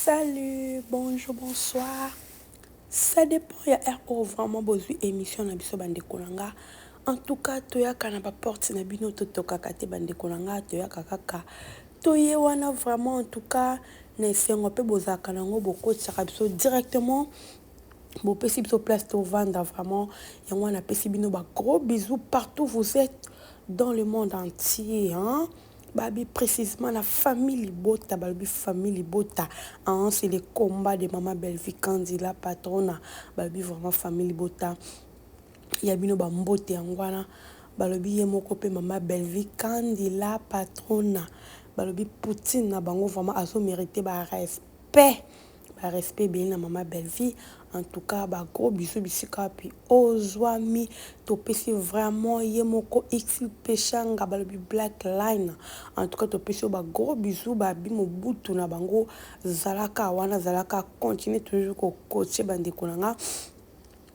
Salut, bonjour, bonsoir. Ça dépend ya heure oyo vraiment bozwi émission na biso bandeko na nga. En tout cas, toyaka na ba porte na bino totokaka te bandeko na nga, toyaka kaka toye wana vraiment en tout cas na esengo mpe bozalaka nango bokotisaka biso directement bopesi biso place tovanda vraiment yango wana napesi bino ba gros bisous partout vous êtes dans le monde entier hein? Babi précisément la famille Libota, balobi famille Libota, hein, c'est le combat de maman Bellevue Kandi la patrona, balobi vraiment famille Libota. Ya bino ba mbote yango wana balobi ye moko pe maman Bellevue Kandi la patrona, balobi Poutine na bango vraiment azo mériter ba respect. Ba respect ebele na mama Bellevue. En tout cas, ba gros bisous bisika wapi ozwami topesi vraiment ye moko X Peshanga balobi Black Line. En tout cas, topesi yo ba gros bisous babi Mobutu na bango zalaka wana zalaka continuer toujours ko coacher bandeko na nga.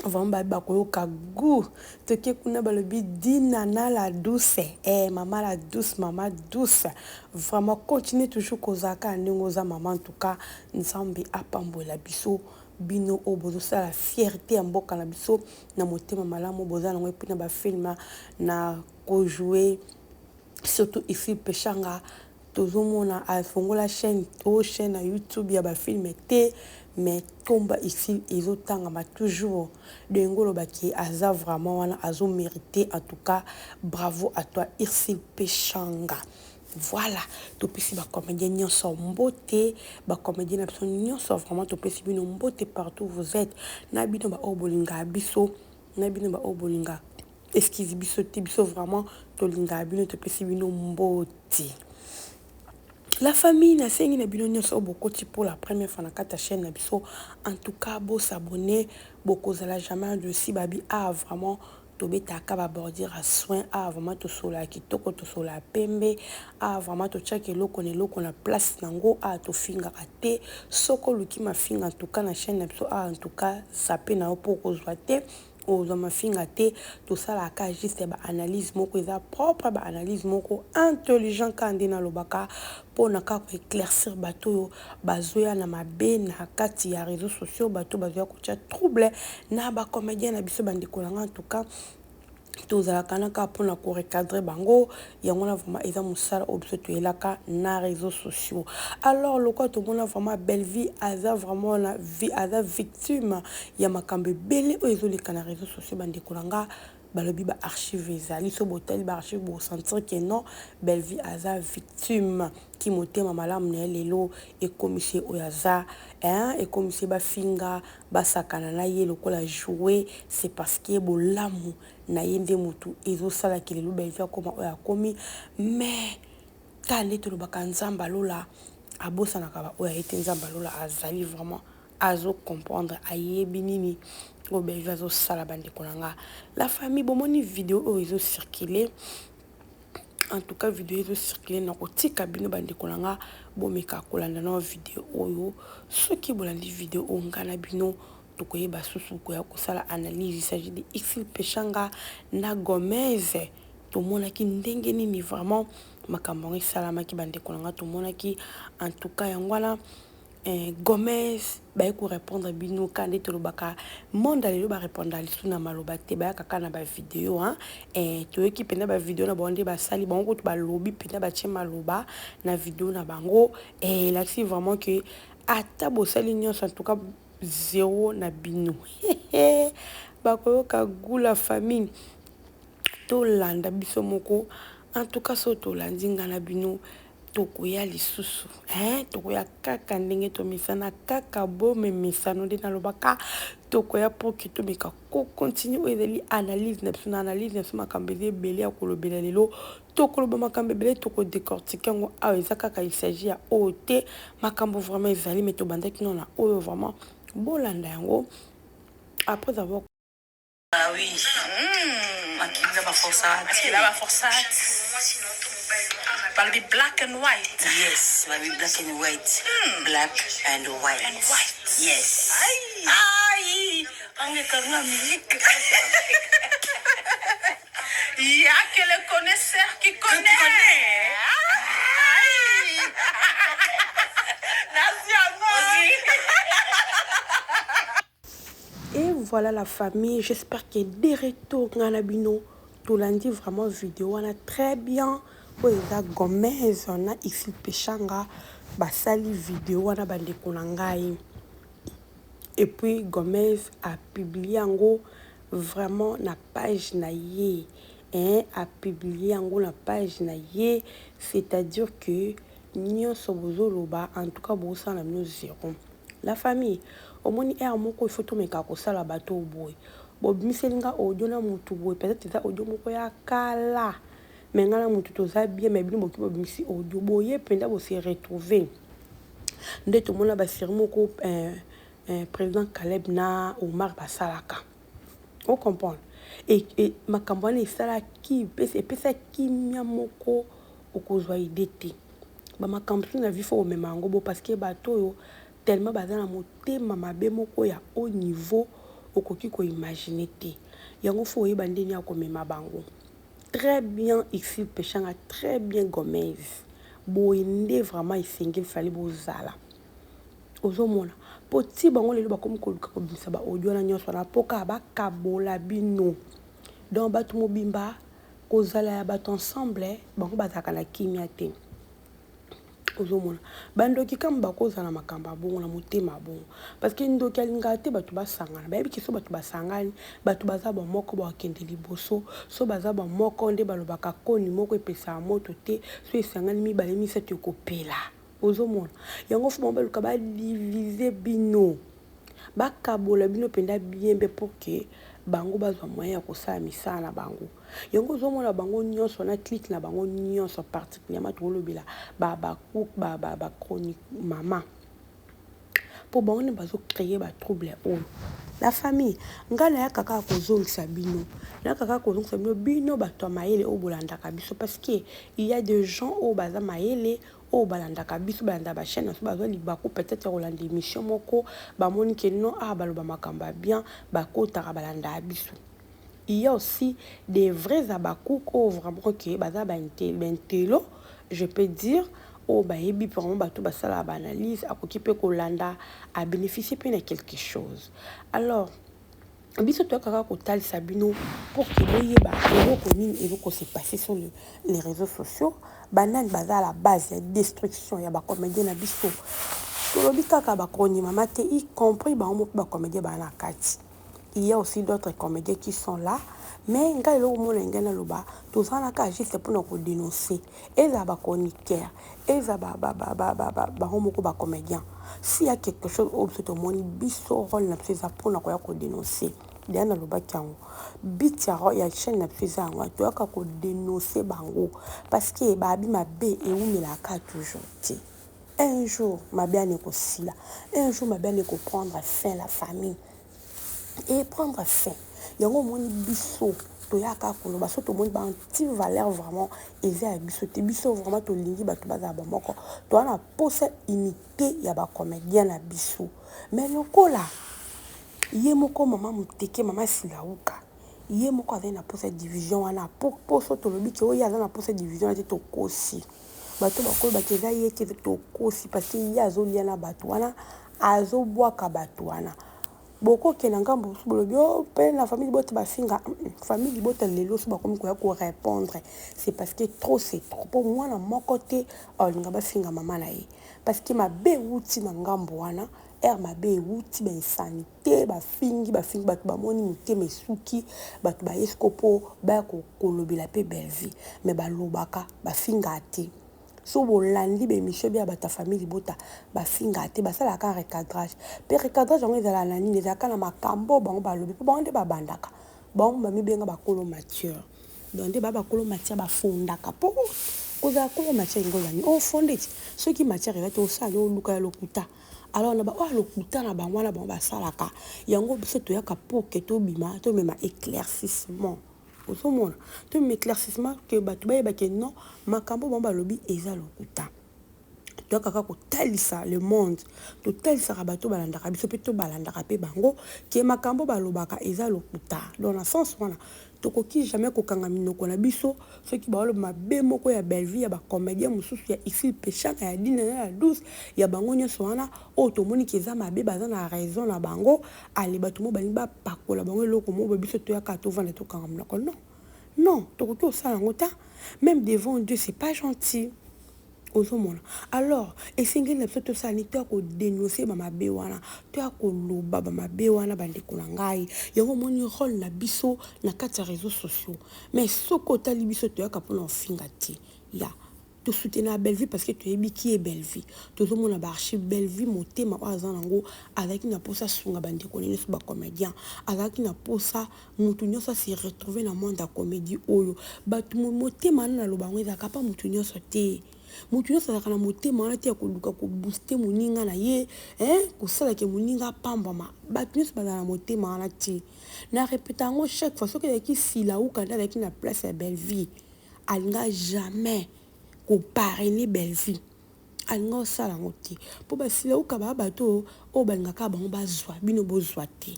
Vraiment babi bakoyoka goût. Toke kuna balobi Dina na la douce. Eh mama la douce, mama douce. Vraiment continuer toujours kozalaka ndenge oza mama en tout cas Nzambe apambola biso bino oyo bozosala fierté ya mboka na biso na motema malamu boza nango epuis na ba film na kojouer surtout ici Peshanga tozomona afongola chaîne o chaîne na YouTube ya ba film te mais komba ici ezotangama toujours ndenge olobaki aza vraiment wana azo mériter en tout cas bravo à toi Ursule Peshanga. Voilà, topesi ba comédien nyonso mbote, ba comédien na biso nyonso vraiment topesi bino mbote partout vous êtes. Na bino ba oyo bolingaka biso, na bino ba oyo bolingaka excuse biso te biso vraiment tolingaka bino topesi bino mbote. La famille nasengi na bino nyonso oyo bokoti pour la première fois na kati ya chaîne na biso en tout cas bosabonner bokozala jamais déçu babi ah vraiment tobetaka ba bordure ya soin ah vraiment tosolaka kitoko tosolaka pembe ah vraiment totiaka eloko na eloko na place nango ah tofingaka te soki oluki mafinga en tout cas na chaîne na biso ah en tout cas zape na yo mpo okozwa te ozwa mafinga te tosalaka juste ba analyse moko eza propre ba analyse moko intelligent kaka nde nalobaka mpona kaka koéclaircir bato oyo bazoya na mabe na kati ya réseaux sociaux bato bazoya kotia trouble na bacomédien na biso bandeko na nga en tout cas tozalaka na kaka mpona korecadrer bango yango wana vraiment eza mosala oyo biso toyelaka na réseaux sociaux. Alors lokola tomona vraiment Bellevue aza vraiment na vie aza victime ya makambo ebele oyo ezoleka na réseaux sociaux bandeko na nga balobi ba archive ezali so botali ba archive bosentir ke non Bellevue aza victime ki motema malamu na ye lelo ekomisi oyo aza hein, ekomisi bafinga basakana na ye lokola jouer c'est parce que bolamu na ye nde motu ezosalaki lelo Bellevue akoma oyo akomi mais kaka nde tolobaka nzambe alola abosanaka baoyo aye te nzambe alola azali vraiment azocomprendre ayebi nini oyo Bellevue azosala bandeko na nga. La famille bomoni video oyo ezocircule en tout cas video ezocircule na kotika bino bandeko na nga bomeka kolanda na video oyo soki bolandi video oyo nga na bino tokoyeba susu koya kosala analyse. Il s'agit de Ursule Peshanga na Gomez tomonaki ndenge nini vraiment makambo yango esalamaki bandeko na nga tomonaki en tout cas yango wana Gomez baye korépondre bino ka nde tolobaka monde lelo barépondre lisusu na maloba te bayaka kaka na bavideo hein? Toyoki mpenza bavideo na bango nde basali bango kutu balobi mpenza batie maloba na video na bango elakisi vraiment ke ata bosali nyonso en tout cas zéro na bino bakoyoka goût la famille tolanda biso moko en tout cas so tolandi nga na bino tokoya lisusu hein tokoya kaka ndenge tomesana kaka bomemesano nde nalobaka tokoya mpo ke tomeka kocontinue oyo ezali analyse na biso na analyse na biso makambo eza ebele ya kolobela lelo tokoloba makambo ebele tokodécortiquer yango awa eza kaka il s'agit ya oyo te makambo vraiment ezali mais tobandaki no na oyo vraiment bolanda yango après avoir Ah oui. Makila baforçat. Makila baforçat. Balobi black and white. Yes, babi black and white. Black and white. And white. Yes. Aïe. Aïe. Angekanga musique. Il y a que le connaisseur qui connaît. Connaît. Aïe. Nazi yango. voilà la famille, j'espère que de retour nga na bino tolandi vraiment vidéo wana très bien. Oyo eza Gomez na Isil Peshanga basali vidéo wana bandeko na ngai. Et puis Gomez a publié yango vraiment na page na ye, hein, a publié yango na page na ye, c'est-à-dire que nyonso bozoloba, en tout cas bozosala na bino zéro. La famille, omoni aire moko il faut tomeka kosala bato boye, bobimiseli nga audio na motu boye, peut-être eza audio moko ya kala, mais nga na motu toza bien, mais bino boki bobimisi audio boye mpenza bose retrouver. Nde tomona basérie moko président Caleb na Omar basalaka, ocomprendre e makambo wana esalaki, epesa kimia moko okozwa idée te. Bamakambo mosusu na vie faut komema yango bo, parce que bato oyo tellement baza na motema mabe moko ya haut niveau, okoki koimaginer te. Yango faut oyeba ndenge ya komema bango très bien. Ici Peshanga, très bien Gomez, boye nde vraiment esengeli fali bozala. Ozomona mpo ti bango lelo bakomi koluka kobimisa baaudio wana nyonso wana mpo kaka bakabola bino. Donc bato mobimba kozala ya bato ensemble, bango bazalaka na kimia te. Ozomona bandoki kama bakozala makambo ya bongo na motema ya bongo, parce que ndoki alingaka te bato basangana. Bayebi ke so bato basangani, bato baza bamoko, bakende liboso. So baza bamoko nde balobaka koni moko epesaka moto te, so esangani mibale misato ekopela. Ozomona yango faut bango baluka badiviser bino, bakabola bino mpenza bien mpe pour que bango bazwa moyen ya kosala misala na bango. Yango ozomona bango nyonso na clique na bango nyonso, particulièrement tokolobela bachronique mama, mpo bango nde bazocréer batrouble oyo. La famille, ngai nayaka kaka kozongisa bino, nayaka kaka kozongisa bino, bino bato ya mayele oyo bolandaka biso, parce que il y a des gens oyo baza mayele oyo balandaka biso, balanda bachaîne na biso, bazwa libaku peut-être ya kolanda émission moko, bamoni ke non, ah, baloba makambo ya bien, bakotaka balandaka biso. Il y a aussi des vrais abakouk oyo vraiment ke baza baintello, je peux dire, oyo bayebi vraiment. Bato basalaka baanalyse, akoki mpe kolanda, abénéficie mpe na quelque chose. Alors biso toyaka kaka kotalisa bino pour ke boyeba eloko nini eloko se passer sur les réseaux sociaux, banani baza à la base ya destruction ya bacomédien na biso. Tolobi kaka bakonimama te, y compris bango moko bacomédien baa na kati. Il y a aussi d'autres comédiens qui sont là, mais ngai eloko mona ngai naloba, tozala kaka juste mpona kodénoncer, eza bachroniqueur, eza bango moko bacomédien. S'il y a quelque chose oyo biso tomoni, biso rôle na biso eza mpona koya kodénoncer. Deya nalobaki yango, but ya chaîne na biso eza yango, toyaka kodénoncer bango, parce que babi mabe ewumelaka toujours te. Un jour mabe ane ekosila, un jour mabe ane ekoprendre fin. La famille, et prendre fin. Yango omoni biso toyaka koloba, so tomoni baanti-valeur vraiment eza ya biso te. Biso vraiment tolingi bato bazala bamoko, toza na posa unité ya bacomédien na biso. Mais lokola ye moko mama moteke, mama Silauka, ye moko azali na posa division wana, po so tolobi ke oyo aza na posa division wana te, tokosi. Bato bakolobaka eza ye te, tokosi, parce que ye azolia na bato wana, azobwaka bato wana. Bokokende ngambo mosusu, bolobi o mpe na famille libota bafinga famille libota. Lelo so bakomi koya korépondre, c'est parce que trop c'est trop, mpo mwana moko te alinga bafinga mama na ye, parce que mabe ewuti na ngambo wana. Ere mabe ewuti, bainsanité, bafingi, bafingi bato, bamoni motema esuki, bato baye siko mpo baya kolobela mpe Bellevie. Mais balobaka, bafingaka te. So bolandi baémission bia bato ya famille libota, bafingaka te, basalaka recadrage. Mpe recadrage yango ezalaka na nini? Ezalaka na makambo bango balobi, mpo bango nde babandaka, bango bamibenga bakolo matière. Donc nde baa bakolo matière, bafondaka mpo kozala kolo matière. Yango ozali ofonde ti soki matière eza te, osala oluka ya lokuta. Alors na baoyo lokuta na bango wana, bango basalaka yango. Biso toyaka po ke tobima, tomema éclaircissement. Ozomona, tomema éclaircissement ke bato bayeba ke non, makambo bango balobi eza lokuta. Toyaka kaka kotalisa le monde, totalisaka bato balandaka biso mpe tobalandaka mpe bango ke makambo balobaka eza lokuta. Donc na sens wana, tokoki jamais kokanga minoko na biso soki baoloba mabe moko ya Bellevue, ya bacomédien mosusu, ya Isil Peshanga, ya Dina ya Douce, ya bango nyonso wana oyo tomoni ke eza mabe. Baza na raison na bango. Ale, bato mo balingi bapakola bango eloko moko, biso toyaka tovanda, tokanga monoko? Non, non, tokoki kosala yango ta. Même devant Dieu, c'est pas gentil. Ozomona, alors esengeli na biso tosala nini? Toya kodénoncer bamabe wana, toya koloba bamabe wana. Bandeko na ngai, yango omoni rôle na biso na kati ya réseaux sociaux. Mais soki otali biso, toyaka mpona ofinga te. Ya tosoutenir Bellevue parce que toyebi ki ye Bellevue. Tozomona baarchive, Bellevue motema oyo aza nango, azalaki na mposa asunga bandeko na nyonso bacomédien, azalaki na mposa motu nyonso ase retrouve na monde ya comédie oyo. Bato motema wana, naloba yango, ezalaka mpa motu nyonso te. Motu nyonso azalaka na motema wana te ya koluka kobooster moninga na ye, kosalaka moninga apambwama. Bato nyonso bazala na motema wana te. Na répéta yango chaque fois, soki ezalaki Silauka nde azalaki na place ya Bellevue, alinga jamais koparrainer Bellevue, alinga osala yango te, mpo basilauka baa bato oyo balingaka bango bazwa, bino bozwa te.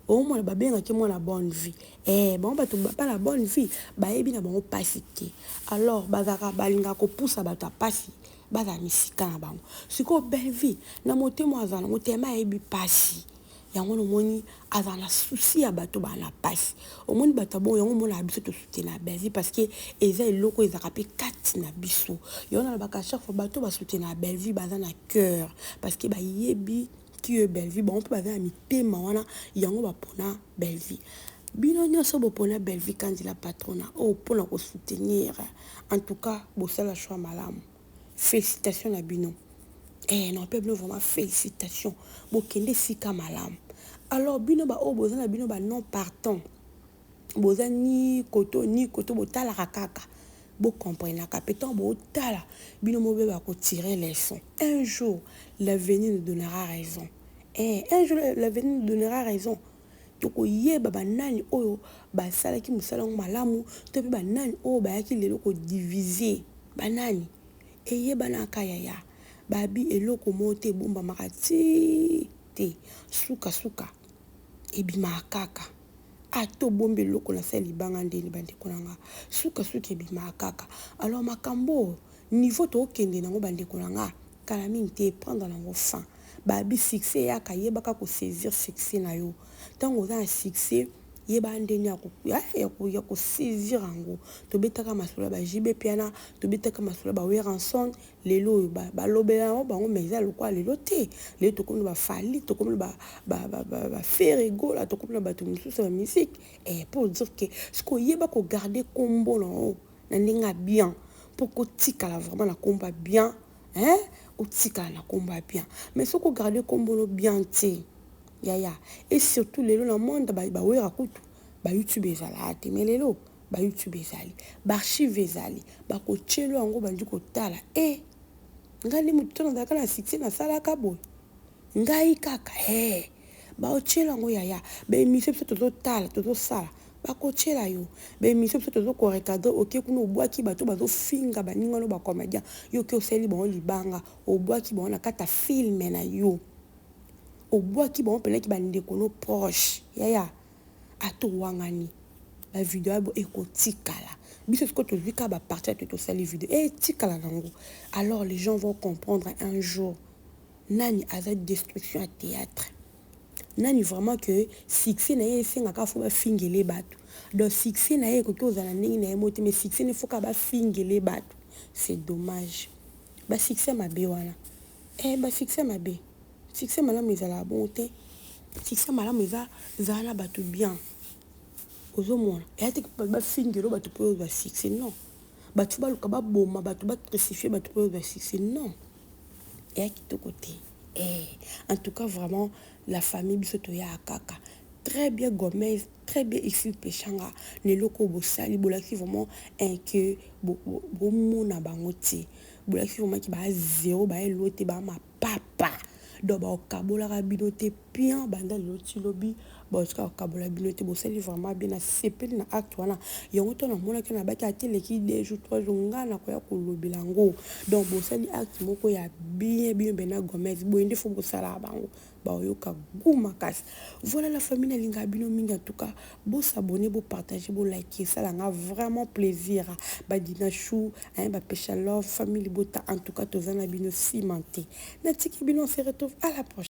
Omona, babengaki mwana bonne vie. Bango bato bana bonne vie bayebi na bango mpasi te. Alors bazalaka, balingaka kopusa bato ya mpasi bazala misika na bango. Sikoyo Bellevue na motema azala nango, tema ayebi mpasi yango, nomoni azala na souci ya bato baa na mpasi. Omoni bato ya bongo, yango omonaka biso tosoutenir Bellevue parce que eza eloko ezalaka mpe kati na biso. Yango nalobaka chaque fois, bato basoutenir Bellevue baza na cœur parce que bayebi ki oyo Bellevue, bango mpe baza na mitema wana. Yango bapona Bellevue. Bino nyonso bopona Bellevue Kandila Patrona oyo mpona kosoutenir, en tout cas bosala choix malamu. Félicitation na bino. Na mpe bino vraiment félicitation, bokende esika malamu. Alors bino baoyo boza na bino ba non partant, boza ni koto ni koto, botalaka kaka, bocomprenaka mpe ntango bootala bino mobeba kotirer leçon. Un jour, l'avenir nous donnera raison. Un jour, l'avenir nous donnera raison. Tokoyeba banani oyo basalaki mosala yango malamu to mpe banani oyo bayaki lelo kodiviser banani. Eyebanaka yaya, babi eloko moko te ebombamaka ti te, sukasuka ebimaka kaka. Ata obombi eloko na se libanga ndeni, bandeko na nga, sukasuka ebimaka kaka. Alors makambo oyo, niveau tookende nango, bandeko na nga, kala mingi te prendre nango fin. Babi succès eyaka, yebaka kosaisir succès na yo. Ntango oza na succès, yeba ndenge ya kosaisir yango. Tobetaka masolo ya baJB Mpiana, tobetaka masolo ya baWerrason. Lelo oyo balobela yango bango, mais eza lokola lelo te. Lelo tokomi na baFally, tokomi na baFerre Gola, tokomi na bato mosusu ya bamusique. Pour dire que soki oyeba kogarder nkombo na yo na ndenge ya bien, mpo kotikala vraiment na nkombo ya bien, hein, otikala na nkombo ya bien. Mais soki ogarder nkombo no bien te, yaya, et surtout lelo na monde bawera kutu baYouTube ezalaka te, mais lelo baYouTube ezali, baarchive ezali, bakotielo yango, bandi kotala e ngai nde motu to nazalaka na succès, nasalaka boye ngai kaka e baotiela yango. Yaya, baémission biso tozotala, tozosala, bakotiela yo baémission biso tozokorecadrer. Oke kuna, obwaki bato bazofinga baninga no bacomédien, yo oke osali bango libanga, obwaki bango na kati ya film na yo, obwaki bango mpenaki bandeko no proche. Yaya, ata owangani, bavideo ya bo ekotikala. Biso sikoyo tozwi kaka bapartie ya to tosali video, etikala nango. Alors les gens vont comprendre un jour nani aza destruction ya théâtre, nani vraiment que succès na ye esengaka fo bafingele bato. Donc succès na ye ekoki kozala ndenge na ye mo te, mais succès ne foka bafingele bato. C'est dommage, basuccès mabe wana. Basuccès mabe. Succès malamu ezalaka bongo te. Succès malamu eza ezala na bato bien. Ozomona, eya te bafingelo bato mpo oyo basuccès. Non, bato baluka baboma bato, bacrucifier bato mpo oyo basuccès. Non, eya kitoko te. En tout cas vraiment, la famille, biso toyaka kaka. Très bien Gomez, très bien Isil Peshanga na eloko oyo bosali. Bolakisi vraiment que bomona bango te, bolakisi vraiment ki baa zéro, baelo te, baa mapapa. Donc bakokabolaka bino te. Bien, banda lelo ti lobi. Baotika kokabola bino te. Bosali vraiment bien, nasepeli na acte wana. Yango to namonaki na baki ateleki 2 jours, 3 jours, nga nakoya kolobela yango. Donc bosali acte moko ya bien, bino bena Gomez. Boye nde faut bosala bango, baoyoka goût makasi. Voilà la famille, nalingaka bino mingi. En tout cas, bosabonner, bopartager, bolike, esalanga vraiment plaisir. Badina chou, bapesha love, famille libota. En tout cas, toza na bino nsima te. Natiki bino, on se retrouve à la prochaine.